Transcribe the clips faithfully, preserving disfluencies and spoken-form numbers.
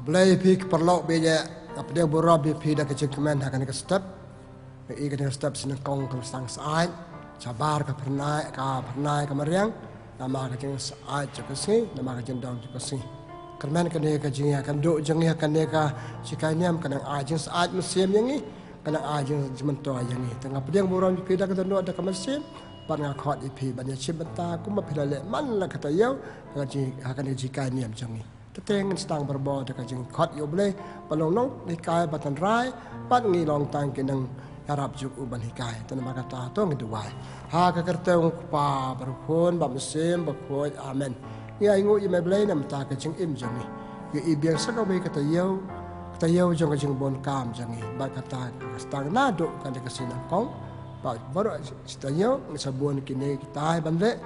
Blei phi ki paralok baieit, nga pdiang burom ïa phi da ka jingkmen ha kane ka step. Nga i kane ka step shi nyngkong ka sdang syaid, shabar ka phyrnai, ka phyrnai ka mariang, namar ka jingsyaid jong ka sngi, namar ka jingdon jong ka sngi. Kyrmen kane ka jingïakynduh jong ngi ha kane ka jinghikai niam, ka nang ai jingsyaid mynsiem ïa ngi, ka nang ai jingmyntoi ïa ngi. Te nga pdiang burom ïa phi da ka dohnud da ka mynsiem, bad nga khot ïa phi ban ïashim bynta kumba phi la leh man la ka taïew, ha ka jing, ha kane ka jinghikai niam jong ngi. Te te ngin sdang barabor da ka jingkhot ïa U Blei, ba long nonghikai ba tynrai, bad ngi long tang ki nongïarap jong u ban hikai. Te namar kata to ngin duwai. Ha ka kyrteng u Kpa, bad u Khun, bad u Mynsiem Bakhuid. Amen. Ngi ainguh ïa me Blei namar ka jingim jong ngi. Ngi i biang sa kawei ka taïew, ka taïew jong ka jingbun kam jong ngi. Bad kata ka sdang naduh kane ka sngi nyngkong. Bad baroh shi taïew ngi sa bun kine kitai ban leh,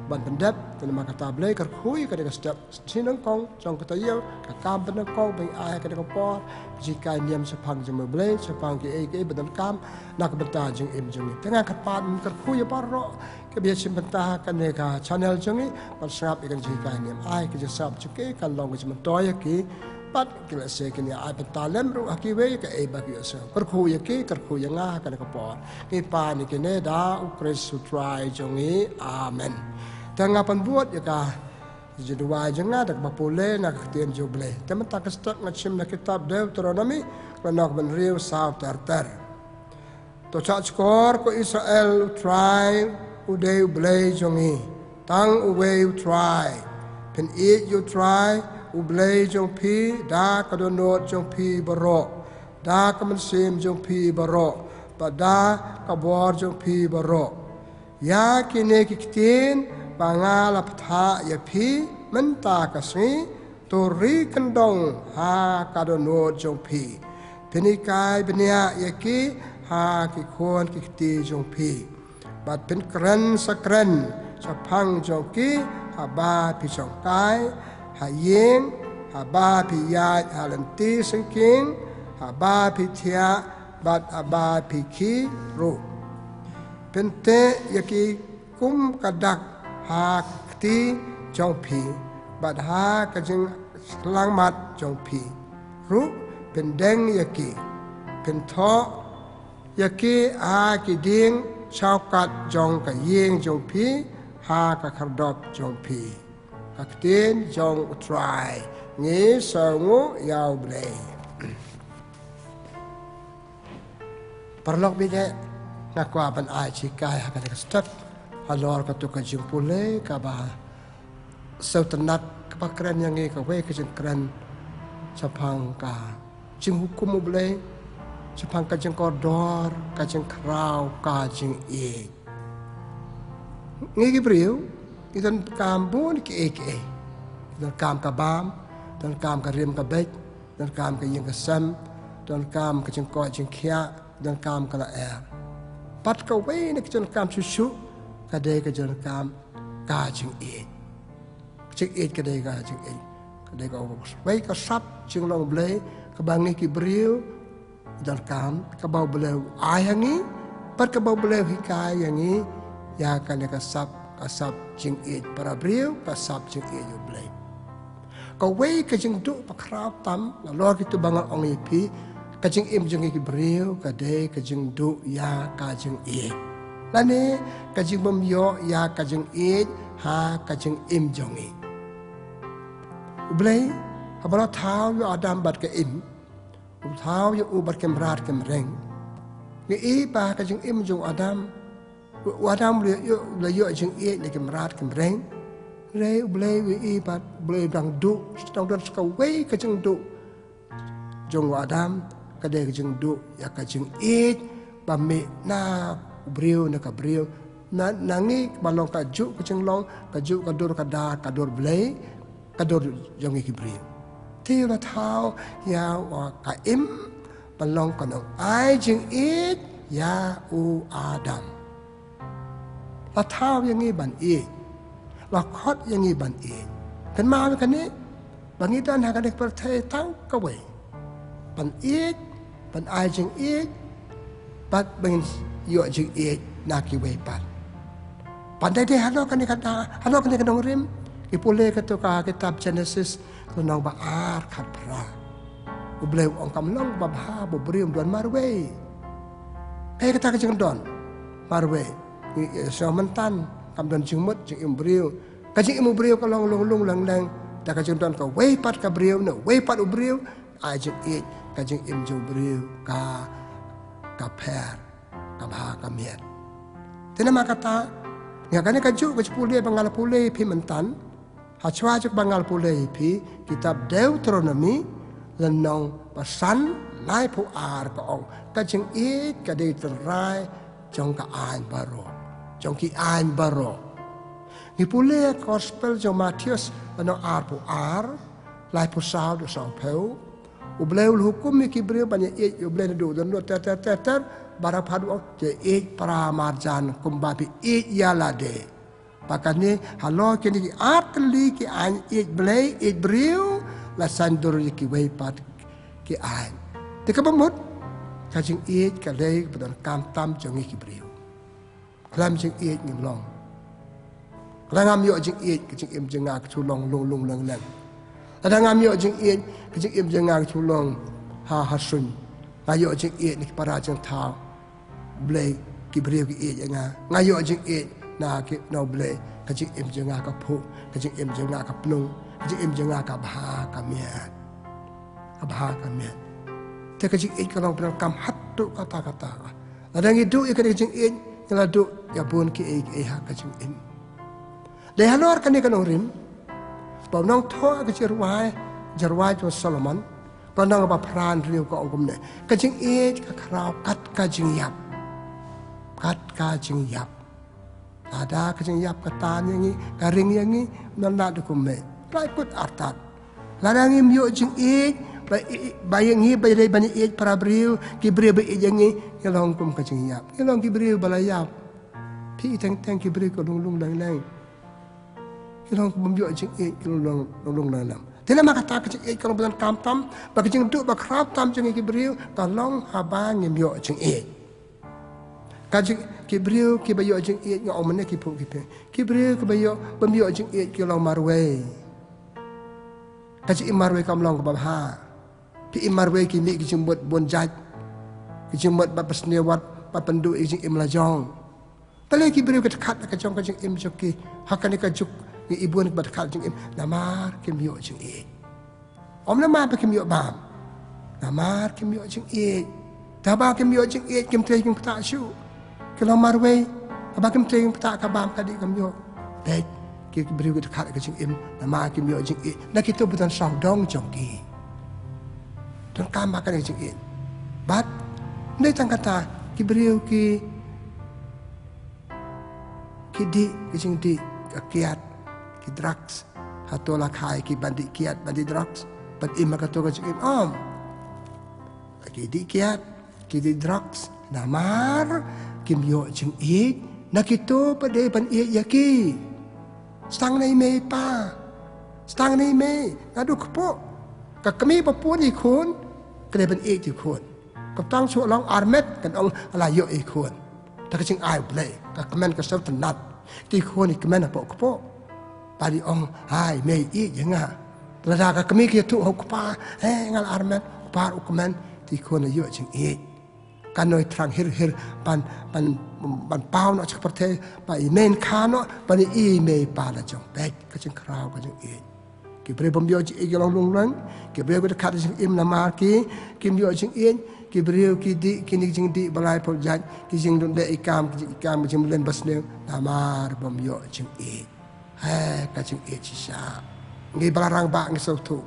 ban pyndep. Te namar kata Blei kyrkhu ïa kane ka step shi nyngkong jong ka taïew, ka kam banyngkong ba ngi ai ha kane ka por, jinghikai niam shaphang jong me Blei, shaphang kiei kiei ba donkam na ka bynta jingim jong ngi. Te nga kyrpad, kyrkhu ïa baroh kiba ïashim bynta ha kane ka channel jong ngi, ban sngap ïa kane ka jinghikai niam, ai ka jingsngap jong ki kan long ka jingmyntoi ïa ki, bad ki lehse kin ïa ai bynta lem ruh ha kiwei kaei ba ki ïohsngew. Kyrkhu ïa ki, kyrkhu ïa nga ha kane ka por. Ngi pan ïa kine da U Khrist U Trai jong ngi. Amen. Te nga pynbud ïa ka jingduwai jong nga da kaba pule na ka ktien jong U Blei. Te mynta ka step ngan shim na kitab Deuteronomi, lynnong ba hynriew, saw ter ter. To shahshkor ko Israel, U Trai u dei U Blei jong ngi, tang uwei U Trai. Phin ïeit ïa U Trai U Blei jong phi da ka dohnud jong phi baroh, da ka mynsiem jong phi baroh, bad da ka bor jong phi baroh. Ïa kine ki ktien ba nga la bthah ïa phi mynta ka sngi, to ri kyndong ha ka dohnud jong phi. Phin hikai bniah ïa ki ha ki khun ki kti jong phi. Bad phin kren sa kren shaphang jong ki haba phi shongkai ha ïing, haba phi ïaid ha lynti syngkien, haba phi thiah, bad haba phi khie ruh. Phin teh ïa ki kum ka dak ha ka kti jong phi, bad ha ka jingshyllangmat jong phi ruh phin deng ïa ki. Phin thoh ïa ki ha ki dieng shawkat jong ka ïing jong phi, ha ka khyrdop jong phi. Ka ktien jong U Trai. Ngi sngewnguh ïa U Blei. Paralok baieit, nga kwah ban ai jinghikai ha kane ka step halor kato ka jingpule kaba sngewtynnat, kaba kren ïa ngi kawei ka jingkren shaphang ka jinghukum U Blei, shaphang ka jingkordor, ka jingkhraw, ka jingïeit. Ngi ki briew ngi donkam bun kiei kiei. Ngi donkam ka bam, donkam ka rim ka beit, donkam ka ïing ka sem, donkam ka jingkoit jingkhiah, donkam ka lyer. Bad kawei na ki jingdonkam shuh shuh ka dei ka jingdonkam ka jingïeit. Ka jingïeit ka dei ka jingïeit, ka dei kawei ka sap jinglong U Blei kaba ngi ki briew donkam, kaba U Blei u ai ha ngi, bad kaba U Blei u hikai ïa ngi ïa kane ka sap, ka sap jingïeit para briew, ka sap jingïeit U Blei. Kawei ka jingduh ba khraw tam halor kito ba ngan ong ïa phi, ka jingim jong ngi ki briew ka dei ka jingduh ïa ka jingïeit, lane ka jingbym ïoh ïa ka jingïeit ha ka jingim jong ngi. U Blei haba la thaw ïa u Adam bad ka Im, u thaw ïa u bad ki mrad ki mreng. Ngi i ba ka jingim jong u Adam, u Adam u la ïoh, u la ïoh jingïeit na ki mrad ki mreng. Hynrei U Blei u i ba U Blei u dang duh, u dang don sa kawei ka jingduh jong u Adam, ka dei ka jingduh ïa ka jingïeit ba mih na u briew ne ka briew, na, na ngi ba long kajuh ka jinglong, kajuh ka dur ka dar, ka dur Blei, ka dur jong ngi ki briew. Te u la thaw ïa u, ka Im, ban long ka nongai jingïeit ïa u Adam. La thaw ïa ngi ban ïeit, la khot ïa ngi ban ïeit. Kynmaw ïa kane, ba ngi don ha kane ka pyrthei tang kawei, ban ïeit, ban ai jingïeit, bad ban ïoh jingïeit na kiwei pat. Ban dei dei halor kane ka da, halor kane ka nongrim, ngi pule kato ka kitab Genesis, lynnong ba ar khatphra. U Blei u ong kam long ba bha ba u briew un don marwei. Kaei kata ka jingdon marwei? Ngi, eh, sngewthuh mynta kam don jingmut jingim briew. Ka jingim u briew ka long lung lung leng leng. Da ka jingdon kawei pat ka briew ne wei pat u briew, ai jingïeit, ka jingim jong u briew ka, ka pher, ka bha, ka miat. Te namar kata, ïa kane kajuh ka jingpule ba nga la pule ïa phi mynta. Hashwa jong kaba nga la pule ïa phi, kitab Deuteronomi, lynnong ba san, laiphew ar ka ong, ka jingïeit ka dei tynrai jong ka aiñ baroh, jong ki aiñ baroh. Ngi pule gospel jong Mathaios lynnong arphew ar, laiphew saw haduh sawphew. U Blei u la hukum ïa ki briew ban ïa ïeit ïa u Blei naduh u don lut ter ter ter ter, bad ha khadduh u ong, ïa ïeit para marjan kumba phi ïeit ïa lade. Ba kane halor kine ki ar tylli ki aiñ ïeit Blei ïeit briew, la saiñdur ïa kiwei pat ki aiñ. Te kaba mut, ka jingïeit ka dei kaba donkam tam jong ngi ki briew. Khlem jingïeit ngim long. Lada ngam ïoh jingïeit ka jingim jong nga ka shu long lung lung leng leng. Lada ngam ïoh jingïeit ka jingim jong nga ka shu long ha, ha suiñ. Nga ïoh jingïeit na ki para jingthaw Blei, ki briew ki ïeit ïa nga. Nga ïoh jingïeit na ki, na u Blei, ka jingim jong nga ka phuh, ka jingim jong nga ka pnung, ka jingim jong nga ka bha ka miat. Ka bha ka miat. Te ka jingïeit ka long ba donkam haduh katta katta. Lada ngi duh ïa kane ka jingïeit, ngi la duh ïa bun kiei kiei ha ka jingim. Dei halor kane ka nongrim ba u nongthoh ka jingrwai, jingrwai jong u Solomon, ka lynnong ba phra hynriew ka ong kumne: Ka jingïeit ka khraw kat ka jingïap. Kat ka jingïap. Lada ka jingïap ka tan ïa ngi, ka ring ïa ngi, nang naduh kumne. Lai kut artat. Lada ngim ïoh jingïeit, ba, i, i, ba ïa ngi, ba ïa dei ban ïeit para briew, ki briew ba ïeit ïa ngi, ngi long kum ka jingïap. Ngi long ki briew ba la ïap. Phi i teng teng ki briew ka lung lung leng leng. Ki long kum bym ïoh jingïeit, ki long lung lung leng leng. Te namar kata ka jingïeit ka long ba donkam tam, ba ka jingduh ba khraw tam jong ngi ki briew, ka long haba ngim ïoh jingïeit. Ka jing, ki briew kiba ïoh jingïeit nga ong mynne ki phuh ki phuh. Ki briew kiba ïoh, bym ïoh jingïeit ki long marwei. Ka jingim marwei kam long kaba bha. Phi im marwei ki mih ki jingmut bun jait. Ki jingmut bad basniew wat, bad pynduh ïa ki jingim la jong. Balei ki briew ki dkhat ka jong ka jingim jong ki. Ha kane ka juk ngi i bun kiba dkhat jingim. Namar kim ïoh jingïeit. Ym namar ba kim ïoh bam. Namar kim ïoh jingïeit. Te haba kim ïoh jingïeit kim trei kim ktah shuh. Ki long marwei. Haba kim trei kim ktah ka bam ka dih kam ïoh. Bad ki briew ki dkhat ka jingim namar kim ïoh jingïeit. Na kito ba don sawdong jong ki. Donkam ba kane ka jingïeit. Bad ym dei tang kata, ki briew ki, ki dih, ki jingdih, ka kiad, ki drugs. Hato la kha ïa ki ban dih kiad, ban dih drugs, ban im ha kato ka jingim? Ym. Ki dih kiad, ki dih drugs, namar kim ïoh jingïeit na kito ba dei ban ïeit ïa ki. Sdang na i mei i pa. Sdang na i mei, naduh kpoh. Ka kmie ba pun ïa i khun, ka dei ban ïeit ïa i khun. Ka tang shu long armet, kan ong la ïoh ïa i khun. Da ka jingai U Blei, ka kmen ka sngewtynnat. Te i khun i kmen hapoh kpoh. Bad i ong, hai, mei ïeit ïa nga. Lada ka kmie ka ïathuh ha u kpa, eh, nga la armet, u kpa u kmen, te i khun la ïoh jingïeit. Kan nang thrang hir hir, ban, ban, ban paw noh sha ka pyrthei, ba i mei kha noh, ban i mei i pa la jong. Bad ka jingkhraw ka jingïeit. Ki briew bym ïoh jingïeit ki long lung leng, ki briew ki dkhat jingim namar ki, kim ïoh jingïeit, ki briew ki dih, kine ki jingdih ba laiphew jait, ki jingdon deh i kam, ki jing i kam, ki jingmlien basniew, namar bym ïoh jingïeit. He, ka jingïeit shisha. Ngi ba la rangbah ngi sngewthuh.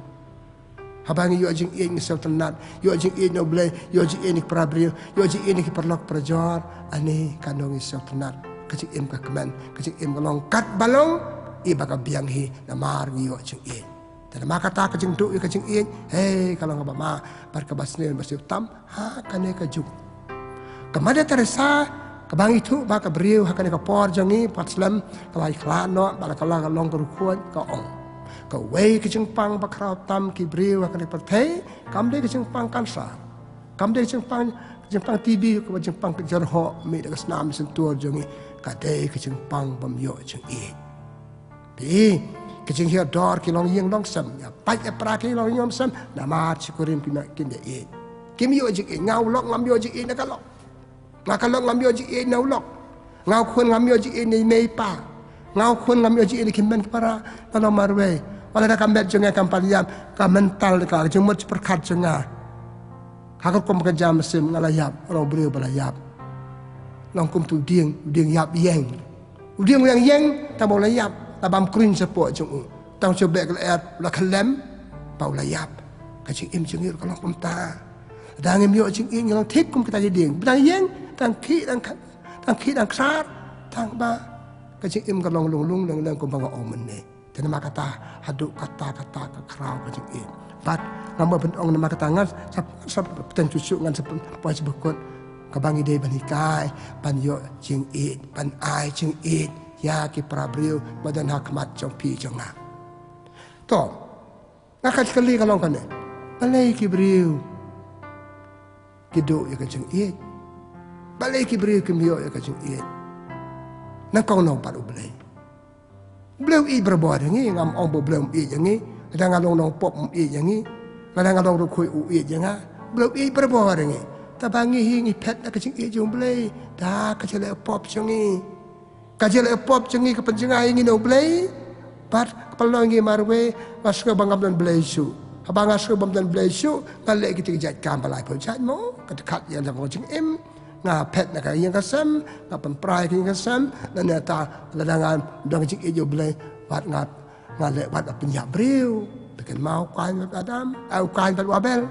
Haba ngi ïoh jingïeit ngi sngewtynnat, ïoh jingïeit na U Blei, ïoh jingïeit na ki para briew, ïoh jingïeit na ki paralok parajor, ani ka nong ngi sngewtynnat, ka jingim ka kmen, ka jingim ka long kat ba long, i ba ka biang hi, namar ngi ïoh jingïeit. Te namar kata ka jingduh ïa ka jingïeit, hei, ka long kaba ma, bad kaba sniew, ba sniew tam, ha kane ka juk. Ka Mother Teresa, kaba ngi thuh ba ka briew ha kane ka por jong ngi, pat slem, ka la ïakhlad noh, bad ka la ka long ka riewkhuid, ka ong. Kawei ka jingpang ba khraw tam ki briew ha kane ka pyrthei, kam dei ka jingpang cancer. Kam dei ka jingpang, ka jingpang T B, kaba jingpang ka jyrhoh, mih da ka snam shyntur jong ngi, ka dei ka jingpang bym ïoh jingïeit. Phi, Ki jinghiar dor ki long ïing long sem, ïa pait ïa pra ki long ïing long sem, namar shi kurim kim ïa, kim ïa ïeit. Kim ïoh jingïeit, nga u lok ngam ïoh jingïeit na ka lok. Nga ka lok ngam ïoh jingïeit na u lok. Nga u khun ngam ïoh jingïeit na i mei i pa. Nga u khun ngam ïoh jingïeit na ki hynmen ki para. Nga long marwei. Wat la da ka met jong nga kam pat ïap, ka mental ka, ka jingmut jingpyrkhat jong nga. Ha ka rukom ka jam mynsiem nga la ïap, long briew ba la ïap. Long kum tu dieng, dieng ïap ïeng. U dieng u ïeng ïeng, tang ba u la ïap, la bam kruiñ shapoh jong u. Tang shu beh ka lyer, u la khlem, ba u la ïap. Ka jingim jong ngi ruh ka long kumta. Da ngim ïoh jingim ngi long thik kum kita ki dieng. Ba dang ïeng, dang khih, dang kha-, dang khih, dang khrar, tang ba ka jingim ka long lung lung leng leng kum ba nga ong mynne. Te namar kata, haduh katta katta ka khraw ka jingïeit. Bad nga mut ban ong namar kata ngan sa, sa pynbteng shuh shuh ngan sa pyn-, poi sha bakut. Kaba ngi dei ban hikai, ban ïoh jingïeit, ban ai jingïeit ïa ki para briew ba don ha khmat jong phi jong nga. To, nga ka kali ka long kane. Balei ki briew ki duh ïa ka jingïeit? Balei ki briew kim ïoh ïa ka jingïeit? Nyngkong nyngkong pat U Blei. U Blei u ïeit barabor ïa ngi, ngam ong ba U Blei um ïeit ïa ngi. Lada nga long nongpop um ïeit ïa ngi. Lada nga long riewkhuid u ïeit ïa nga. U Blei u ïeit barabor ïa ngi. Tang ba ngi hi ngi phet na ka jingïeit jong U Blei da ka jingïaleh pop jong ngi. Ka jingïaleh pop jong ngi ka pynjngai ïa ngi na U Blei. Bad ka pynlong ïa ngi marwei, nga sngew ba ngam don Blei shuh. Haba nga sngew ba ngam don Blei shuh, nga leh kito ki jait kam ba laiphew jait mo, ka dkhat ïa la ka jingim. Nga phet na ka ïing ka sem, nga pynpra ïa ka ïing ka sem, na ne ta lada nga don ka jingïeit ïa U Blei, wat nga, nga leh wat ba pynïap briew. Te kynmaw u Kain bad Adam, eh, u Kain bad u Abel.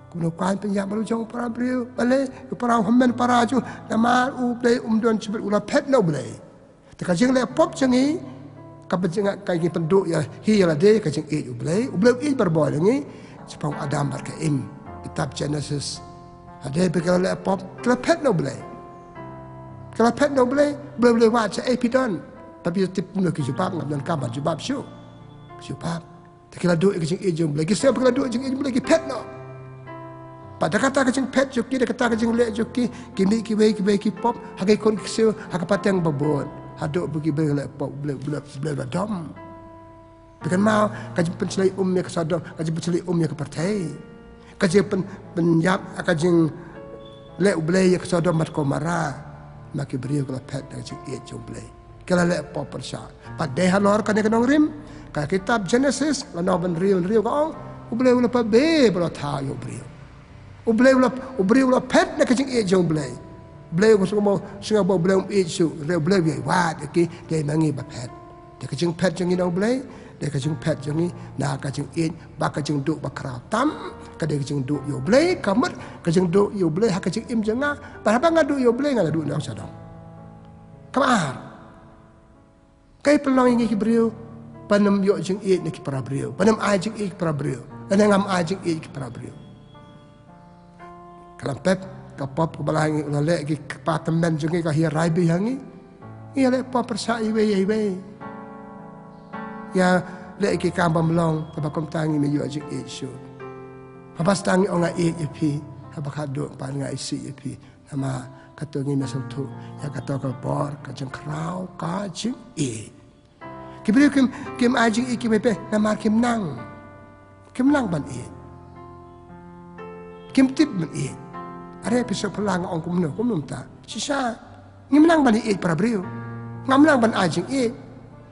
Kumno u Kain pynïap baroh jong u para briew, balei, u para u hynmen para jong, namar U Blei um don shibit, u la phet na U Blei. Te ka jingleh pop jong ngi, ka pynjngai ka ngi pynduh ïa hi ïa lade ka jingïeit U Blei, U Blei u ïeit barabor ïa ngi, shaphang Adam bad ka Im, kitab Genesis. Hadien ba ki la leh pop, ki la phet na U Blei. Ki la phet na U Blei, U Blei u leh wad sha ei phi don. Phi tip kumno ki jubab, ngam don kam ban jubab shuh. Ki jubab. Te ki la duh ïa ka jingïeit jong U Blei, ki sngewbha ki la duh ïa ka jingïeit jong U Blei, ki phet noh. Bad da kata ka jingphet jong ki, da kata ka jingleh jong ki, ki mih kiwei kiwei ki pop ha ki khun ki ksiew, ha ka pateng ba bun. Haduh ba ki briew leh pop, U Blei, U Blei, U Blei u la dom. Phi kynmaw ka jingpynshlei um ïa ka Sodom, ka jingpynshlei um ïa ka pyrthei. Ka jingpyn, pynïap, ka jingleh U Blei ïa ka Sodom bad Gomorrah. Namar ki briew ki la phet na ka jingïeit jong U Blei. Ki la leh pop pyrshah. Bad dei halor kane ka nongrim, ka kitab Genesis, lynnong ba hynriew, hynriew ka ong, U Blei u la pynbeit ba la thaw ïa u briew. U Blei u la, u briew u la phet na ka jingïeit jong U Blei. U Blei u sngewbha, sngewbha ba U Blei um ïeit shuh, U Blei u ïeit wad ïa ki, dei ma ngi ba phet. Dei ka jingphet jong ngi na U Blei, dei ka jingphet jong ngi na ka jingïeit, ba ka jingduh ba khraw tam, ka dei ka jingduh ïa U Blei, ka mut ka jingduh ïa U Blei ha ka jingim jong nga, ba haba nga duh ïa U Blei nga la duh noh sha dong. Kaba ar. Kaei pynlong ïa ngi ki briew ban ym ïoh jingïeit na ki para briew, ban ym ai jingïeit ki para briew, lane ngam ai jingïeit ki para briew. Ka la pep, ka pop kaba la ngi la leh ki kpa tymmen jong ngi ka hiar rai bih ha ngi. Ngi ïaleh pop pyrshah iwei ïa iwei. Ïaleh ki kam bym long, kaba kumta ngim ïoh jingïeit shuh. Haba sdang ngi ong nga ïeit ïa phi, haba khatduh pat nga isih ïa phi. Namar kato ngim sngewthuh ïa kato ka bor ka jingkhraw ka jingïeit. Ki briew kim, kim ai jingïeit kiwei pat namar kim nang. Kim nang ban ïeit. Kim tip ban ïeit. Are phi sngewphylla nga ong kumno, kumno mynta. Shisha. Ngim nang ban ïeit para briew. Ngam nang ban ai jingïeit.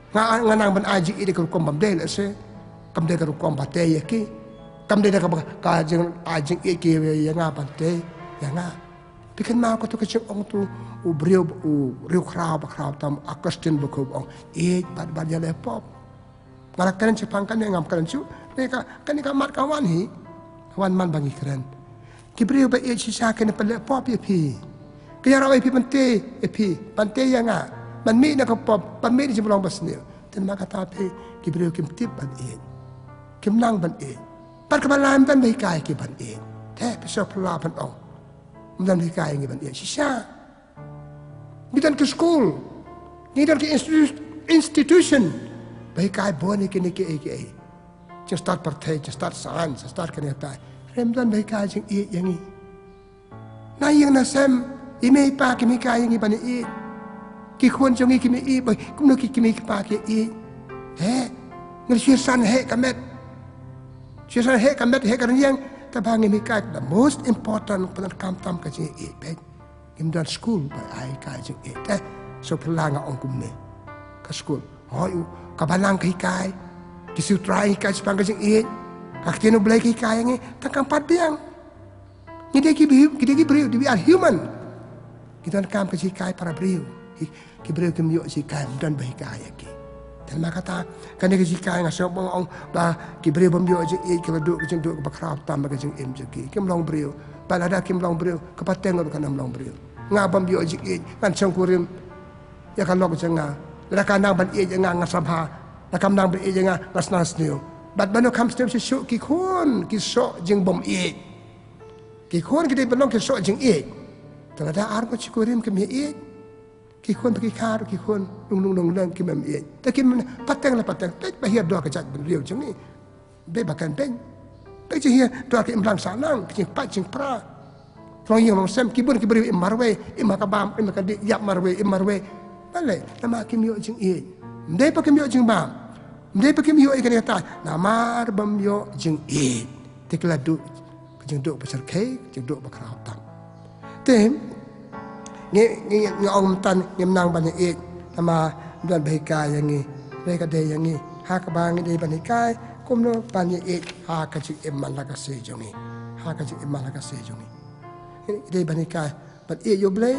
Nga, nga nang ban ai jingïeit da ka rukom bym dei lehse. Kam dei ka rukom ba tei ïa ki. Kam dei da ka, ka jing, ai jingïeit ki ïa nga ban tei ïa nga. Phi kynmaw kato ka jingong tu, u briew, u riewkhraw bakhraw tam, a Khristan bakhuid ong, ïeit bad, bad ïaleh pop. Nga la kren shaphang kane, ngam kren shuh, ne ka, kane ka mat ka wan hi, wan man ba ngi kren. Ki briew ba ïeit shisha kin pynleh pop ïa phi. Ki ïaroh ïa phi ban tei ïa phi, ban tei ïa nga, ban mih na ka pop, ban mih na jinglong basniew. Te namar kata phi, ki briew kim tip ban ïeit. Kim nang ban ïeit. Bad kaba lai ym don ba hikai ki ban ïeit. Te phi sngewphylla ban ong. Ym don ba hikai ngi ban ïeit shisha. Ngi don ki skul, ngi don ki institu-, institution ba hikai bun ïa kine kiei kiei. Jingstad pyrthei, jingstad science, jingstad kane katai. Hynrei ym don ba hikai jingïeit ïa ngi. Na ïing na sem, i mei i pa kim hikai ïa ngi ban ïeit. Ki khun jong ngi kim ïeit, ba kumno ki, ki mei ki pa ki ïeit. Heh, ngi shu san heh ka met. Shu san heh ka met, heh ka rynïeng. Te ba ngim hikai, the most important, pyndonkam tam ka jingïeit, peit. Ngim don skul ba ai ka jingïeit. Te, so pynlang nga ong kumne. Ka skul. Hooid, ka balang ka hikai. Ki sutrai hikai shaphang ka jingïeit. Ka ktien U Blei ka hikai ïa ngi. Tang kam pat biang. Ngi dei ki briew, ngi dei ki briew, we are human. Ngi donkam ka jinghikai para briew. Hi-, ki briew kim ïoh jinghikai, ym don ba hikai ïa ki. Te namar kata, kane ka jinghikai nga sngew ba ong ba ki briew bym ïoh jingïeit ki la duh ka jingduh kaba khraw tam ha ka jingim jong ki. Kim long briew. Ba lada kim long briew, ka pateng ruh kan ym long briew. Nga bym ïoh jingïeit, ngan shongkurim ïa ka lok jong nga. Lada ka nang ban ïeit ïa nga, nga sngewbha. Lada kam nang ban ïeit ïa nga, nga sngew sniew. Bad ban ïoh kham sniew shisha ki khun, ki soh jingbymïeit. Ki khun ki dei ban long ki soh jingïeit. Te lada ar ngut shi kurim kim ïeit, ki khun ba ki kha ruh ki khun lung lung lung lung kim ïeit. Te kim pateng la pateng, peit ba hiar dor ka jaitbynriew jong ngi. Ba ba kan peit. Peit jinghiar dor ka imlang sahlang, ka jingpait jingpra. Long ïing long sem, ki bun ki briew im marwei, im ha ka bam, im ha ka dih, ïap marwei, im marwei. Balei, namar kim ïoh jingïeit. Ym dei ba kim ïoh jingbam. Ym dei ba kim ïoh ïa kane kata, namar bym ïoh jingïeit. Te ki la duh ka jingduh ba shyrkhei, ka jingduh ba khraw tam. Te, ngi, ngi, ngi ong mynta ngim nang ban ïeit, namar ym don ba hikai ïa ngi, hynrei ka dei ïa ngi, ha kaba ngi dei ban hikai kumno ban ïeit ha ka jingim man la ka sngi jong ngi. Ha ka jingim man la ka sngi jong ngi. Ngi dei ban hikai ban ïeit ïa U Blei,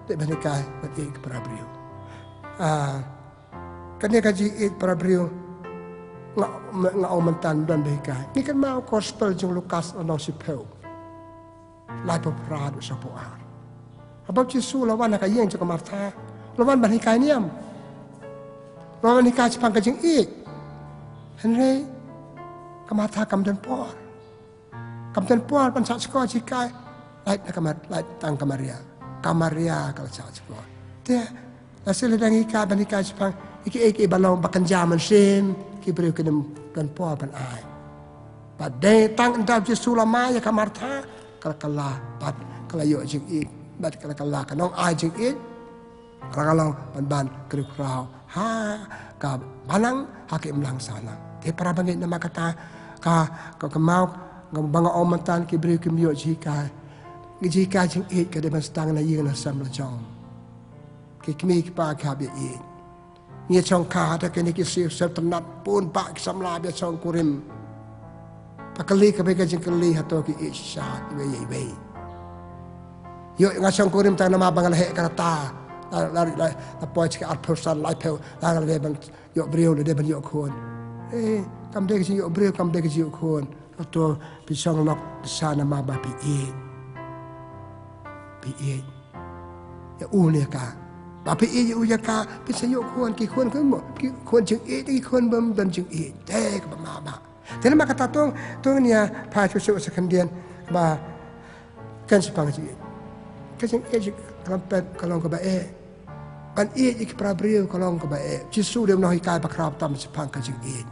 dei ban hikai ban ïeit ïa ki para briew. Ah, kane ka jingïeit para briew nga, nga ong mynta ym don ba hikai. Ngi kynmaw gospel jong Lukas lynnong shiphew. Laiphew phra haduh sawphew ar. Haba u Jisu u la wan ha ka ïing jong ka Martha, u la wan ban hikai niam. U la wan ban hikai shaphang ka jingïeit. Hynrei ka Martha kam don por. Kam don por ban sah shkor jinghikai. Lait na ka Mar-, lait tang ka Maria. Ka Maria ka la sah shkor. Te, lashai lada ngi hikai ban hikai shaphang ïa kiei kiei ba long ba kynja mynsiem, ki briew kim don por ban ai. Bad dei tang ynda u Jisu u la mai ïa ka Martha, ka la kylla bad ka la ïoh jingïeit, bad ka la kylla ka nong ai jingïeit. Ka la kylla ban ban kriewkhraw ha ka balang, ha ka imlang sahlang. Te para bangeit, namar kata ka, ka kynmaw ba nga ong mynta ki briew kim ïoh jinghikai. Ka jinghikai jingïeit ka dei ban sdang na ïing na sem la jong. Ki kmie ki kpa ki hap ïa ïeit. Ngi ïa shongkha ha kine ki siew siew tynnat, bun bah ki samla ba ïa shongkurim. Ba kylli kaba ïa ka jingkylli hato ki ïeit shisha iwei ïa iwei. Ïoh nga shongkurim tang namar ba nga la heh ka rta. La, la, la, la poi sha ka arphew san, laiphew, la nga la dei ban ïoh briew, la dei ban ïoh khun. Eh, kam dei ka jingïoh briew, kam dei ka jingïoh khun. Hato phi shong noh shisha namar ba phi ïeit. Phi ïeit ïa u ne ka. Ba phi ïeit ïa u ïa ka, phin sa ïoh khun, ki khun khun mo, ki khun jingïeit, ki khun bym don jingïeit. Te kaba ma ba. Te namar kata to, to ngin ïa phai shuh shuh sa khyndiat ba kan shaphang jingïeit. Ka jingïeit jong ka lam pep ka long kaba eh. Ban ïeit ïa ki para briew ka long kaba eh. Jisu u dei u nonghikai ba khraw tam shaphang ka jingïeit.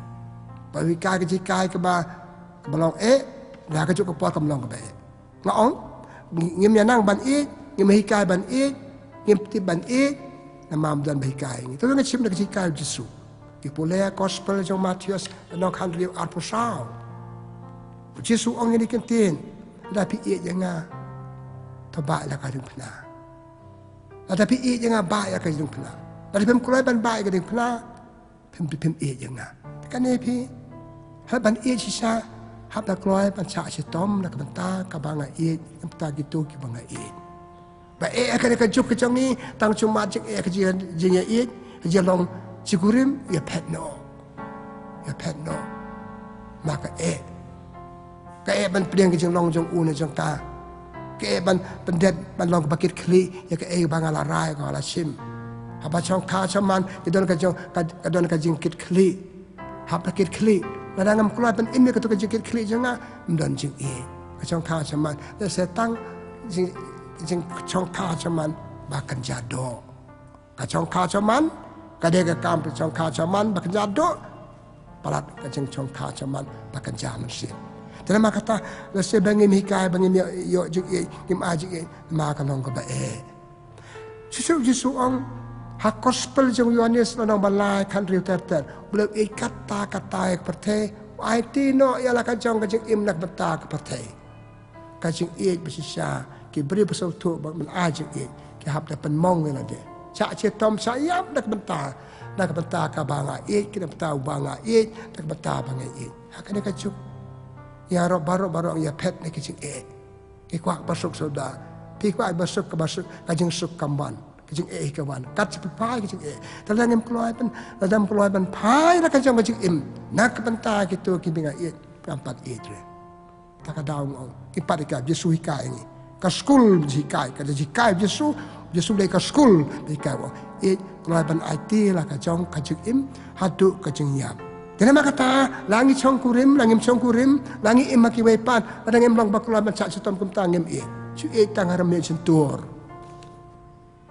Ba u hikai ka jinghikai kaba, kaba long eh, la ka juh ka por kam long kaba eh. Nga ong, ngi-, ngim ïa nang ban ïeit, ngim hikai ban ïeit, ngim tip ban ïeit, namar ym don ba hikai ngi. Te nga shim na ka jinghikai u Jisu. Ngi pule gospel jong Mathaios, lynnong khathynriew arphew saw. U Jisu u ong ïa kine ki ktien, lada phi ïeit ïa nga, to bah ïa la ka diengphna. Lada phi ïeit ïa nga, bah ïa la ka diengphna. Lada phim kloi ban bah ïa ka diengphna, phim, phim ïeit ïa nga. Te kane phi, hap ban ïeit shisha, hap ban kloi ban shah shitom na ka bynta kaba nga ïeit, na ka bynta kito kiba nga ïeit. Ba eh ha kane ka juk ka jong ngi, tang shu mad jingeh ka jing, jingïaieit, ka jinglong jingkurim, ïa phet noh. Ïa phet noh. Ma ka eh. Ka eh ban pdiang ka jinglong jong u ne jong ka. Ka eh ban pyndep ban long kaba kit khlieh ïa kaei ba nga la rai, ka la shim. Haba shongkha shongman, ka don ka jong, ka, ka don ka jingkit khlieh. Haba kit khlieh. Lada ngam kloi ban im ïa kato ka jingkit khlieh jong nga, ym don jingïeit. Ka shongkha shongman. Lehse tang jing, jingshongkha shongman ba kynja doh. Ka shongkha shongman, ka dei ka kam ka shongkha shongman ba kynja doh. Palat ka jingshongkha shongman ba kynja mynsiem. Te namar kata, lehse ba ngim hikai, ba ngim ïoh, ïoh jingïeit, ngim ai jingïeit, namar ka long kaba eh. Shisha u Jisu u ong, Ha gospel jong u Ïoannis lynnong ba lai khathynriew ter ter, u la ïeit katta katta ïa ka pyrthei, u aiti noh ïa la ka jong ka jingim na ka bynta ka pyrthei. Ka jingïeit ba shisha, ki briew ba sngewthuh ba men ai jingïeit, ki hap da pynmong ïa lade. Shah shitom shah ïap na ka bynta, na ka bynta kaba nga ïeit, na ka bynta uba nga ïeit, na ka bynta ba nga ïeit. Ha kane ka juk, ïaroh baroh baroh ïaphet na ka jingïeit. Ki kwah ba suk sawdong. Phi kwah ba suk, kaba suk, ka jingsuk kam wan, ka jingïeit ka wan. Kat sha phi phai ka jingïeit. Te lada ngim kloi ban, lada ngim kloi ban phai la ka jong ka jingim na ka bynta kito kiba nga ïeit, ngam pat ïeit re. Ta ka daw nga ong, ki pat ïa ka Jisu hikai ngi. Ka skul hikai, ka hikai Jisu, Jisu dei ka skul hikai, ong, ïeit, kloi ban aiti la ka jong ka jingim haduh ka jingïap. Te namar kata, la ngi shongkurim, la ngim shongkurim, la ngi im ha kiwei pat, lada ngim long ba kloi ban shah shitom kumta, ngim ïeit. Shu ïeit tang ha rmiat shyntur.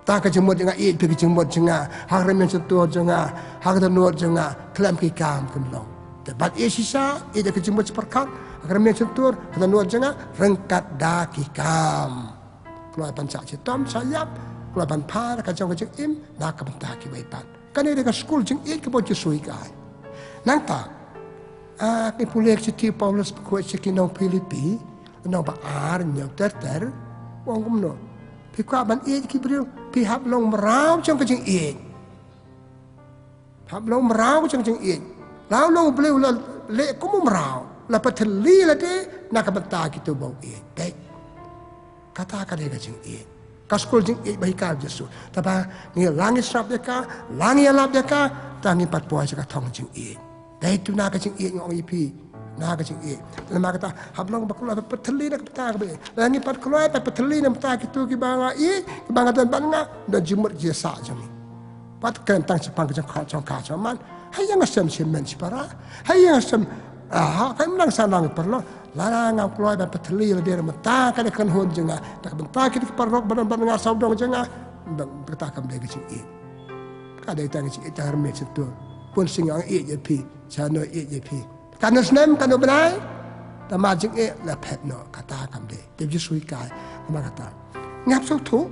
Ta ka jingmut jong nga, ïeit phi ka jingmut jong nga, ha ka rmiat shyntur jong nga, ha ka dohnud jong nga, khlem ki kam kim long. Te ban ïeit shisha, ïeit da ka jingmut shaphyrkhat, ha ka rmiat shyntur, ha ka dohnud jong nga, ryngkat da ki kam. Kloi ban shah shitom shah ïap, kloi ban phai la ka jong ka jingim na ka bynta kiwei pat. Kane dei ka skul jingïeit kaba u Jisu u hikai. Nangta, ah, ngi pule ka shithi u Paulus bakhuid sha ki nong Philippi, lynnong ba ar, hynñiew ter ter, u ong kumno: Phi kwah ban ïeit ki briew, phi hap long mraw jong ka jingïeit. Hap long mraw jong ka jingïeit. La u long U Blei u la leh kum u mraw, la pynthylli lade na ka bynta kito ba u ïeit. Dei. Kata ka dei ka jingïeit. Ka skul jingïeit ba hikai u Jisu. Te ba ngi la ngi sngap ïa ka, la ngi ïalap ïa ka, te ngi pat poi sha ka thong jingïeit. Dei tu na ka jingïeit nga ong ïa phi. Na ka jingïeit. Namar kata, hap long ba kloi ban pynthylli na ka bynta kaba ïeit. La ngi pat kloi ban pynthylli na ka bynta kito kiba nga ïeit, kiba nga don bad nga, don jingmut jingsah jong ngi. Pat kren tang shaphang ka jong ka, jong ka jong man. Ha ïing ha sem shimet shipara. Ha ïing ha sem, ah, ha ka imlang sahlang paralok. Lada ngam kloi ban pynthylli lade na ka bynta kane ka kynhun jong nga, na ka bynta kine ki paralok ba don bad nga, sawdong jong nga, ba kata kam dei ka jingïeit. Ka dei tang ka jingïeit tang ha rmiat shyntur. Bun sien nga ong ïeit ïa phi, shano ïeit ïa phi. Katno snem, katno bnai, tang ma jingïeit la phet noh, kata kam dei. Te u Jisu u hikai namar kata. Ngi hap sngewthuh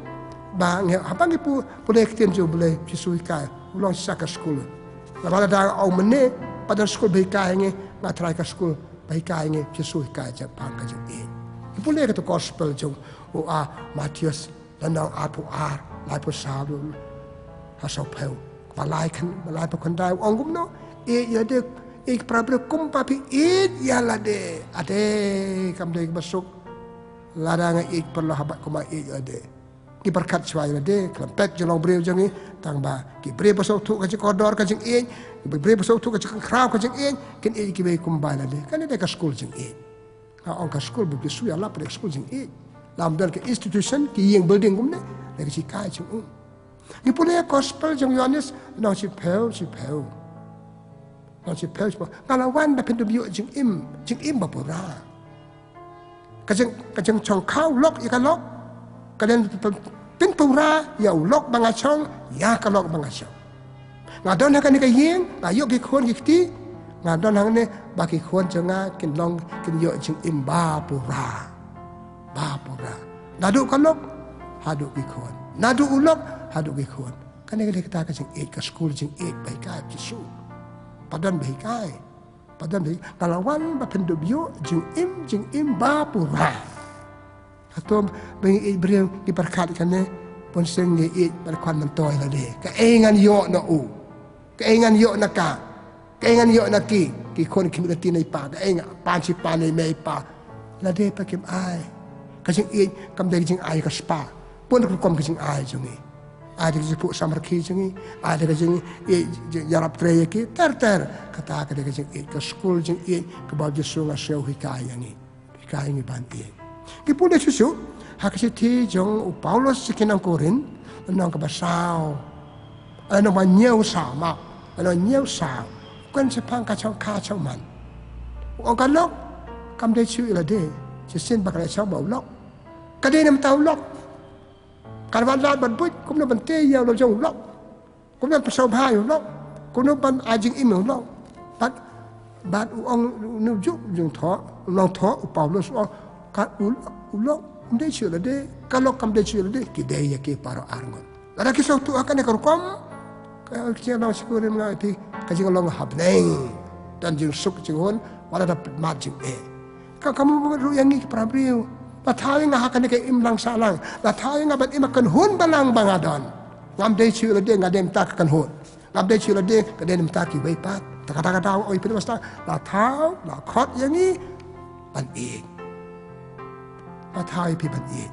ba ngi, haba ngi pu, pule ka ktien jong U Blei, u Jisu u hikai, u long shisha ka skul. Lada nga ong mynne, pat don skul ba hikai ngi, nga tharai ka skul ba hikai ngi, u Jisu u hikai shaphang ka jingïeit. Ngi pule kata ka gospel jong u, ah, Mathaios, lynnong arphew ar, laiphew saw haduh saphew. Ba lai khyndai, ba laiphew khyndai, u ong kumno: Ïeit ïa lade, ïeit ki para briew kumba phi ïeit ïa lade. Ade, kam dei kaba suk lada nga ïeit paralok haba kumba ïeit ïa lade. Ngi pyrkhat shuwa ïa lade, khlem peit jinglong briew jong ngi, tang ba ki briew ba sngewthuh ka jingkordor ka jingïeit, ki briew ba sngewthuh ka jingkhraw ka jingïeit, kin ïeit kiwei kumba ïa lade. Kane dei ka skul jingïeit. Nga ong ka skul ba u Jisu u ïalap dei ka skul jingïeit. Lam don ka institution, ka ïing building kumne, dei ka jinghikai jong u. Ngi pule gospel jong u Ïoannis, lynnong shiphew, shiphew. Lynnong shiphew, shiphew. Nga la wan ba phin ïoh jingim, jingim ba pura. Ka jing, ka jingshongkha u lok ïa ka lok. Ka dei ban pynpura ïa u lok ba nga shong, ïa ka lok ba nga shong. Nga don ha kane ka ïing, nga ïoh ki khun ki kti, nga don hangne ba ki khun jong nga kin long, kin ïoh jingim ba pura. Ba pura. Naduh ka lok haduh ki khun. Naduh u lok haduh ki khun. Kane ka dei kata ka jingïeit, ka skul jingïeit ba hikai u Jisu. Ba don ba hikai. Ba don ba hikai. Nga la wan ba phin ïoh jingim, jingim ba pura. Hato ba ngi ïeit briew, ngi pyrkhat kane, bun sien ngi ïeit bad khwan myntoi lade. Kaei ngan ïoh na u? Kaei ngan ïoh na ka? Kaei ngan ïoh na ki? Ki khun kim ïoh na i pa, kaei nga pan shi pan i mei pa. Lade pat kim ai. Ka jingïeit kam dei ka jingai ka spah. Bun rukom ka jingai jong ngi. Ai da ka jingphuh samrkhie jong ngi. Ai da ka jing, i, jing, ïarap trei ïa ki. Ter ter. Kata ka dei ka jingïeit, ka skul jingïeit kaba u Jisu nga sngew hikai ïa ngi. Hikai ngi ban ïeit. Ngi pule shuh shuh ha ka shithi jong u Paulus sha ki nong Korinth, lynnong kaba saw, lynnong ba hynñiew saw, map, lynnong hynñiew saw. Kren shaphang ka shongkha shongman. U ong ka lok kam dei shuh ïa lade. Shisien ba ka la shong ba u lok. Ka dei na bynta u lok. Ka la wan lad bad buit, kumno ban tei ïa u lok jong u lok. Kumno ban pynshongkha ïa u lok. Kumno ban ai jingim ïa u lok. Bad, bad u ong, u nongthoh, u nongthoh, u Paulus u ong, ka u, u lok um dei shuh ïa lade, ka lok kam dei shuh ïa lade, ki dei ïa ki baroh arngut. Lada ki sngewthuh ha kane ka rukom, ka jinglong shakri mynta phi, ka jinglong ha bneng. Don jingsuk jinghun, wat la da pynmat jingeh. Ka, ka mut ruh ïa ngi ki para briew. La thaw ïa nga ha kane ka imlang sahlang. La thaw ïa nga ban im ha ka kynhun balang ba nga don. Ngam dei shuh lade, nga dei mynta ka kynhun. Ngam dei shuh lade, ka dei mynta kiwei pat. Te kata ka daw oi phi, la thaw, la khot ïa ngi ban ïeit. La thaw ïa phi ban ïeit.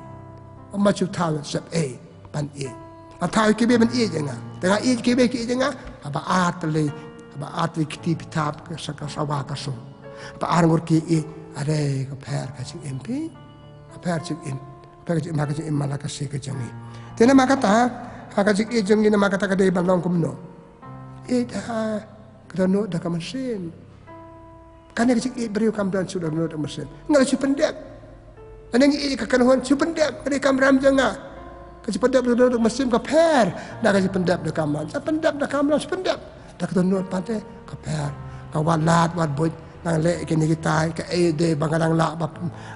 Ym shu thaw sep ei ban ïeit. La thaw ïa kiwei ban ïeit ïa nga. Te nga ïeit, kiwei ki ïeit ïa nga. Haba ar tylli, haba ar tylli ki kti pyrthei ka sa, ka sawa ka sum. Haba ar ngur ki ïeit, are ka pher ka jingim phi. Ka pher jingim. Ka pher ka jingim, ka jingim man la ka sngi ka jong ngi. Te namar kata, ha ka jingïeit jong ngi namar kata ka dei ban long kumno? Ïeit ha ka dohnud da ka mynsiem. Kane ka jingïeit briew kam don shuh da ka dohnud da ka mynsiem. Nga la shu pyndep. Kane ngi ïeit ka kynhun shu pyndep. Ka dei kamram jong nga. Ka shu pyndep da ka dohnud da ka mynsiem ka pher da ka shu pyndep da ka kamram. Shu pyndep da ka kamram, shu pyndep da ka dohnud pat te ka pher. Ka wat lad wat buit, nang leh kine kitai, kaei de ba nga dang lah ba,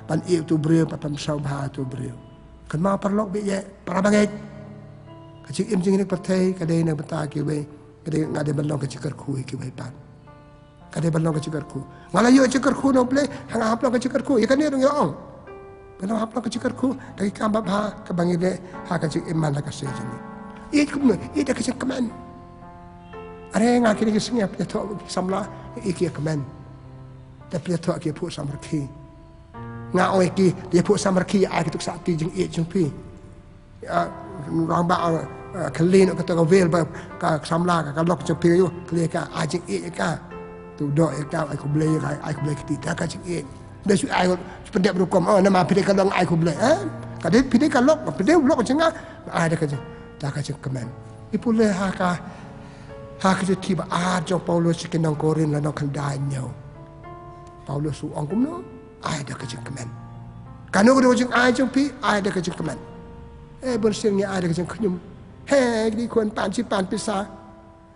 ban ïeit uto u briew, ba pynsaw bha uto u briew. Kynmaw paralok baieit, para bangeit. Ka jingim jong ngi ha kane ka pyrthei ka dei na ka bynta kiwei. Ka dei, nga dei ban long ka jingkyrkhu ïa kiwei pat. Ka dei ban long ka jingkyrkhu. Nga la ïoh jingkyrkhu na U Blei, ha nga hap long ka jingkyrkhu. Ïa kane ruh ngi ong. Ban long hap long ka jingkyrkhu, ka dei ka kam babha kaba ngi leh ha ka jingim man la ka sngi jong ngi. Ïeit kumno, ïeit da ka jingkmen. Are nga kine ki sngi phi ïathoh ki samla, ïa ki ïa kmen. Te phi ïathoh ki ïa phuh samrkhie. Nga ong ïa ki, ïa phuh samrkhie, ai kito ki sah kti jingïeit jong phi. Ah, rangbah, ah, ah, kylli noh kata ka vel ba ka samla ka, ka lok jong phi, ïa kylli ka, ai jingïeit ïa ka. To doh ïa ka, ai khublei ïa ka, ai khublei kti, da ka jingïeit. Da shu ai, shu pyndep rukom, oh, namar phi dei ka lok ai khublei, eh? Ka dei phi dei ka lok, phi dei u lok jong nga, ai da ka jing, da ka jingkmen. I pule ha ka, ha ka shithi ba ar jong Paulus sha ki nong Korinth lynnong khyndai hynñiew. Paulus u ong kumno? Ai da ka jingkmen. Kano kano ka jingai jong phi, ai da ka jingkmen. Eh, bun sien ngi ai da ka jingkhñium. He, ki dei khun pan shi pan pisa.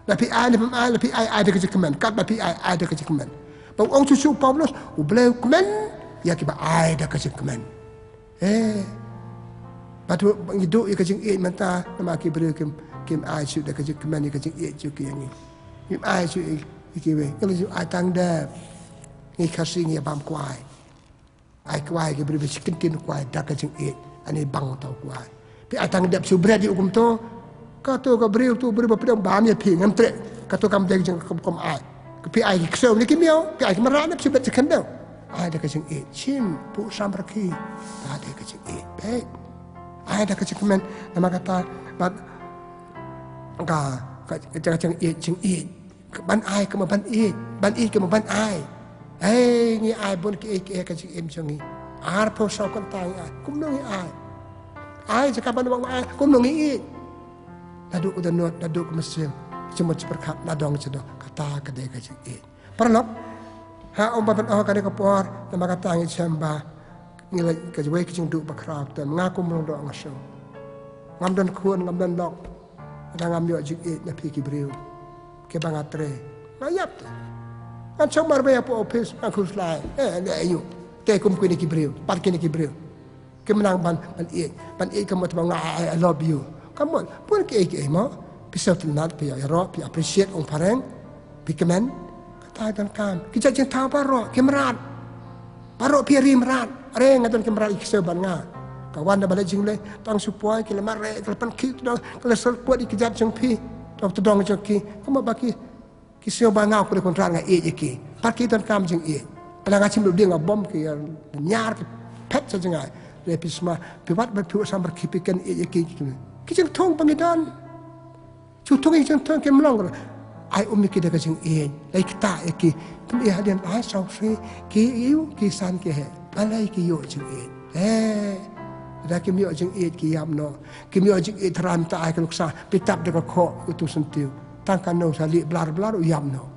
La phi ai ne phim ai, la phi ai, ai da ka jingkmen. Katba phi ai, ai da ka jingkmen. Ba u ong shuh shuh u Paulus, U Blei u kmen ïa kiba ai da ka jingkmen. Eh. Bad ngi duh ïa ka jingïeit mynta, namar ki briew kim, kim ai shuh da ka jingkmen ïa ka jingïeit jong ki ïa ngi. Kim ai shuh ïa, ïa kiwei. Ngi la ju ai tang dep. Ngi Khasi ngi ïa bam kwai. Ai kwai ki briew ba shi kyntien kwai da ka jingïeit. Ani bang uta u kwai. Phi ai tang dep shu bret ïa u kumto. Kato ka briew, to u briew ba phi dang bam ïa phi ngam treh. Kato kam dei ka jingkmen, kam ai. Phi ai ki ksew ne ki miaw, phi ai ki mrad ne phi shu bret shi khyndew. Ai da ka jingïeit. Shim, phuh samrkhie. Da dei ka jingïeit. Peit. Ai da ka jingkmen. Namar kata bad ka, ka, ka jingïeit, jingïeit. Ban ai kumba ban ïeit, ban ïeit kumba ban ai. Hei, ngi ai bun kiei kiei ha ka jingim jong ngi. Arphew saw kynta ngi ai, kumno ngi ai? Ai jaka ban wan ai, kumno ngi ïeit? Naduh ka dohnud, naduh ka mynsiem, jingmut jingpyrkhat, nadong shadong, kata ka dei ka jingïeit. Paralok, ha ym ba ban ong ha kane ka por, namar kata ngi shem ba ngi la, kawei ka jingduh bakhraw te, nga kum u nongdoh nga sngew. Ngam don khun, ngam don lok. Lada ngam ïoh jingïeit na phi ki briew kiba nga trei, nga ïap te. Ngan shong marwei hapoh office, ngan khuslai. Eh, leh aïu? Te kum kine ki briew, pat kine ki briew. Kim nang ban, ban ïeit, ban ïeit ka mut ba nga, I, I love you. Ka mut, bun kiei kiei mo. Phi sngewtynnat, phi ïaroh, phi appreciate, ong phareng. Phi kmen. Kata donkam. Ki jait jingthaw baroh ki mrad. Baroh phi ri mrad. Are nga don ki mrad, ki ksew bad nga. Ka wan da ba leit jingleh, tang shu poi, ki la mareh, ki la pynkhih, ki la syrkuat ïa ki jait jong phi. Tang tdong jong ki. Kumba ba ki, ki sngew ba nga u kynrad nga ïeit ïa ki. Pat ki donkam jingïeit. Lada nga shim lade nga bom ki, ïa, ñiar ki phet sha jngai. Lei phi sma, phi wad bad phi wad samrkhie, phi kynïeit ïa ki, ki, ki jingthung ba ngi don. Shu thung ïa ki jingthung kim long. Ai um ïa ki da ka jingïeit. Lei ktah ïa ki. Pynïeit hadien ai sawsri ki ïew ki san ki heh. Balei ki ïoh jingïeit? Eh. Lada kim ïoh jingïeit ki ïap noh. Kim ïoh jingïeit, tharai mynta ai ka nuksa phi tap da ka khoh uto u syntiew. Tang kano sa lieh blar blar u ïap noh.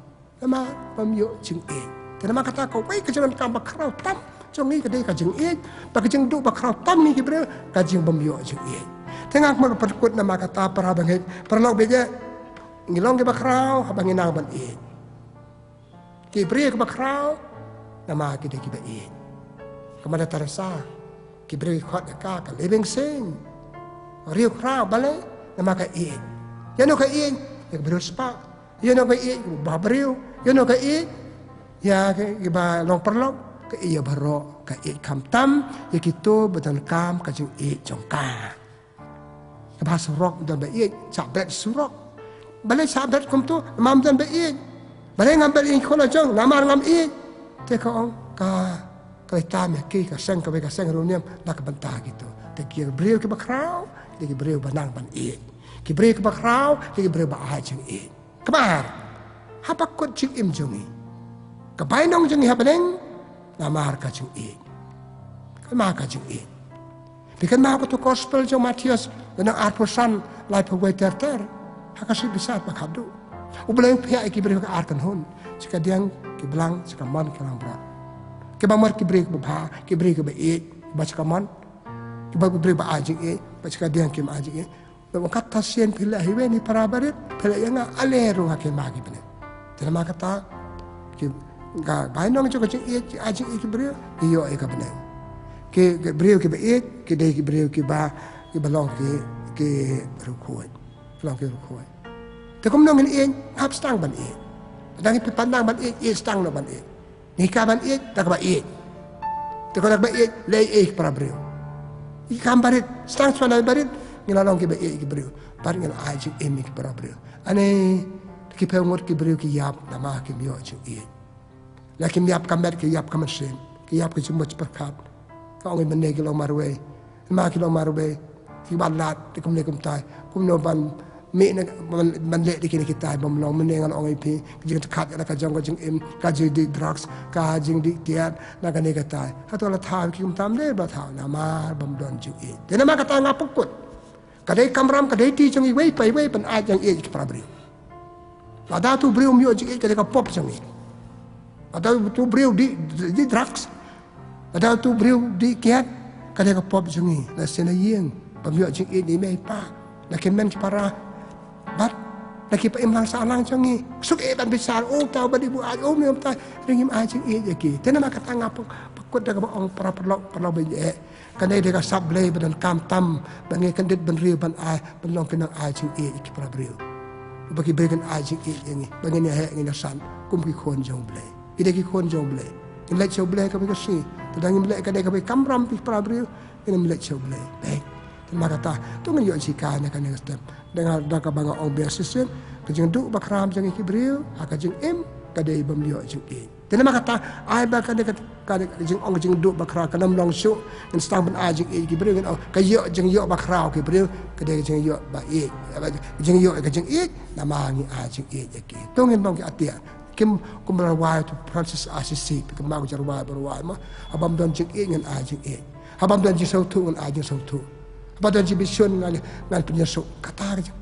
Namar bym ïoh jingïeit. Te namar kata kawei ka jingdonkam bakhraw tam jong ngi ka dei ka jingïeit, bad ka jingduh bakhraw tam ngi ki briew ka jingbym ïoh jingïeit. Te nga kwah ban pynkut namar kata, para bangeit, paralok baieit, ngi long ki bakhraw haba ngi nang ban ïeit. Ki briew ki bakhraw namar ki dei kiba ïeit. Ka Mother Teresa, ki briew ki khot ïa ka ka living saint. Riewkhraw, balei? Namar ka ïeit. Ïa no ka ïeit? Ïa ka briew spah. Ïa no ka ïeit? Ba briew. Ïa no ka ïeit? Ïa ka, ïa ba long paralok. Ka ïeit baroh, ka ïeit khamtam ïa kito ba donkam ka jingïeit jong ka. Kaba surok don ba ïeit, shah bret surok. Balei shah bret kumto? Namar don ba ïeit. Balei ngam bret ïa ki khun la jong? Namar ngam ïeit. Te ka ong ka, ka tam ïa ki, ka seng kawei ka seng ruh niam na ka bynta kito. Te ki briew kiba khraw, te ki briew ba nang ban ïeit. Ki briew kiba khraw, te ki briew ba ai jingïeit. Kaba ar, haba kut jingim jong ngi, ka bainong jong ngi ha bneng namar ka jingïeit. Namar ka jingïeit. Phi kynmaw kato gospel jong Mathaios, lynnong arphew san, laiphew wei ter ter. Ha ka sut bishar ba khadduh, U Blei u pynïaid ïa ki briew ha ka ar kynhun. Sha ka diang ki blang, sha ka mon ki langbrot. Kiba mut ki briew kiba bha, ki briew kiba ïeit, kiba sha ka mon. Kiba briew ba ai jingïeit, ba sha ka diang kim ai jingïeit. Ba ong kata sien phi leh ha iwei na ki para barit, phi leh ïa nga, ale ruh nga kynmaw ki bneng. Te namar kata, ki, ka bainong jong ka jingïeit, ai jingïeit ki briew, ki ïoh ïa ka bneng. Ki, ki briew kiba ïeit, ki dei ki briew kiba, kiba long ki, ki riewkhuid. Long ki riewkhuid. Te kumno ngin ïeit? Hap sdang ban ïeit. Dang ïeit, phi pan dang ban ïeit, ïeit sdang noh ban ïeit. Ngi hikai ban ïeit da kaba ïeit. Te ko da kaba ïeit, leh ïeit ïa ki para briew. Ïeit kam barit, sdang shuwa na barit, ngin la long kiba ïeit ïa ki briew. Bad ngin ai jingim ïa ki para briew. Ane, ki phew ngut ki briew ki ïap namar kim ïoh jingïeit. La kim ïap ka met, ki ïap ka mynsiem, ki ïap ka jingmut pyrkhat. Ka ong mynne ki long marwei. Namar ki long marwei, ki ban lad, te kumne kumtai. Kumno ban mih na, ban, ban leh da kine kitai, bym long mynne ngan ong ïa phi, ka jingtyrkhap ïa la ka jong ka jingim, ka jingdih drugs, ka jingdih kiad, na kane katai. Hato la thaw ki kumta? Ym dei ba thaw, namar bym don jingïeit. Te namar kata nga pynkut. Ka dei kamram, ka dei duty jong iwei pa iwei ban ai jingïeit ki para briew. Lada uto u briew um ïoh jingïeit, ka dei ka pop jong ngi. Lada uto u briew dih, dih drugs. Lada uto u briew dih kiad, ka dei ka pop jong ngi. Na sien na ïing, bym ïoh jingïeit na i mei i pa, na ki hynmen ki para, bad na ki paidbah imlang sahlang jong ngi. Suk eh ban bishar, oh, tau ba dei bu ai, oh, me um tai, ring im ai jingïeit ïa ki. Te namar kata nga pyn-, pynkut da kaba ong para paralok, paralok ba ïeit. Kane dei ka sap Blei ba donkam tam, ba ngi kyndit bynriew ban ai, ban long ki nongai jingïeit ïa ki para briew. Ba ki briew kin ai jingïeit ïa ngi, ba ngin ïa heh ngin ïa san kum ki khun jong U Blei. Ki dei ki khun jong U Blei. Ngin leit sha U Blei kawei ka sngi. Te dang ngim leh kane kawei kamram ïa ki para briew, ngin ym leit sha U Blei. Bad te namar kata, to ngin ïoh jinghikai na kane ka step. Da nga, da kaba nga ong biang shisien, ka jingduh bakhraw jong ngi ki briew ha ka jingim, ka dei bym ïoh jingïeit. Te namar kata, ai ba ka dei ka, ka dei ka jingong jingduh bakhraw, kan ym long shuh ngin sdang ban ai jingïeit ki briew, ngin ong ka ïoh jingïoh bakhraw ki briew, ka dei ka jingïoh ba ïeit. Jingïoh ka jingïeit, namar ngi ai jingïeit ïa ki. To ngin long ki atiar. Kim, kum ba la rwai u Francis Assisi, phi kynmaw ka jingrwai ba rwai ma, haba ym don jingïeit ngan ai jingïeit. Haba ym don jingsngewthuh ngan ai jingsngewthuh. Haba don jingbieit ngan, ngan pynïasoh. Kata ka jing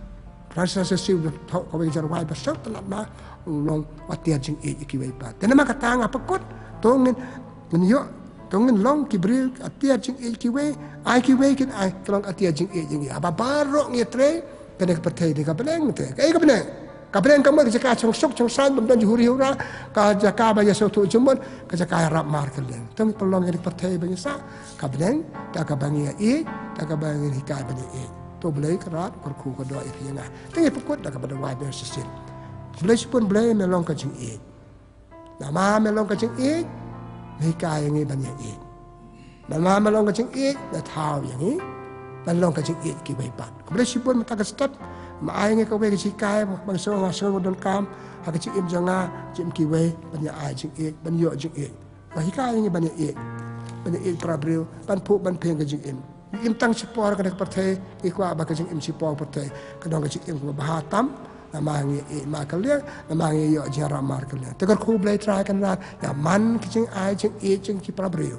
Francis Assisi u thoh kawei ka jingrwai ba sngewtynnat ma, u long u atiar jingïeit ïa kiwei pat. Te namar kata nga pynkut, to ngin, ngin ïoh, to ngin long ki briew atiar jingïeit ïa kiwei, ai kiwei kin ai, to long atiar jingïeit ïa ngi. Haba baroh ngi ïatrei, kane ka pyrthei dei ka bneng te. Kaei ka bneng? Ka bneng ka mut ka jaka shong suk shong saiñ, bym don jinghuri hura, ka jaka ba ïasngewthuh jingmut, ka jaka ïarap markylliang. To ngin pynlong ïa kane ka pyrthei ba ngi sah ka bneng da kaba ngi ïaieit, da kaba ngi hikai ban ïaieit. To Blei Kynrad u kyrkhu kyrdoh ïa phi ïa nga. Te ngi pynkut da kaba da wai biang shisien. Blei shibun Blei, me long ka jingïeit. Namar me long ka jingïeit, me hikai ïa ngi ban ïaieit. Namar me long ka jingïeit, me thaw ïa ngi ban long ka jingïeit ïa kiwei pat. Khublei shibun mynta ka step, me ai ïa ngi kawei ka jinghikai ba nga sngew, nga sngew donkam ha ka jingim jong nga, jingim kiwei, ban ïa ai jingïeit, ban ïoh jingïeit. Ba hikai ïa ngi ban ïaieit, ban ïaieit para briew, ban phuh ban phieng ka jingim. Im tang shipor kane ka pyrthei, ngi kwah ba ka jingim shipor pyrthei ka long ka jingim kaba bha tam, namar ngi ïaieit markylliang, namar ngi ïoh jingïarap markylliang. Te kyrkhu Blei Trai Kynrad, ïa man ka jingai jingïeit jong ki para briew.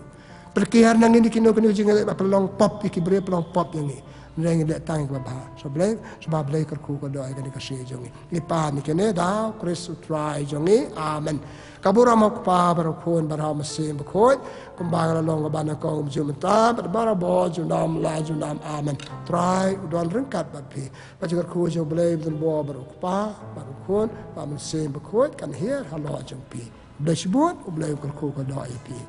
Pynlong na ngi kino kino ka jingïaleh ba pynlong pop ïa ki briew, pynlong pop ïa ngi. Hynrei ngi leh tang ïa kaba bha. Sha Blei, sha ba Blei kyrkhu kyrdoh ïa kane ka sngi jong ngi. Ngi pan ïa kane da u Khrist u Trai jong ngi. Amen. Ka burom u Kpa bad u Khun bad u Mynsiem Bakhuid, kumba ka la long kaba nyngkong, junom mynta bad barabor, junom la junom. Amen. Trai u don ryngkat bad phi. Ka jingkyrkhu jong u Blei ba donbor bad u Kpa bad u Khun bad u Mynsiem Bakhuid kan hiar halor jong phi. Blei shibun, u Blei u kyrkhu kyrdoh ïa phi.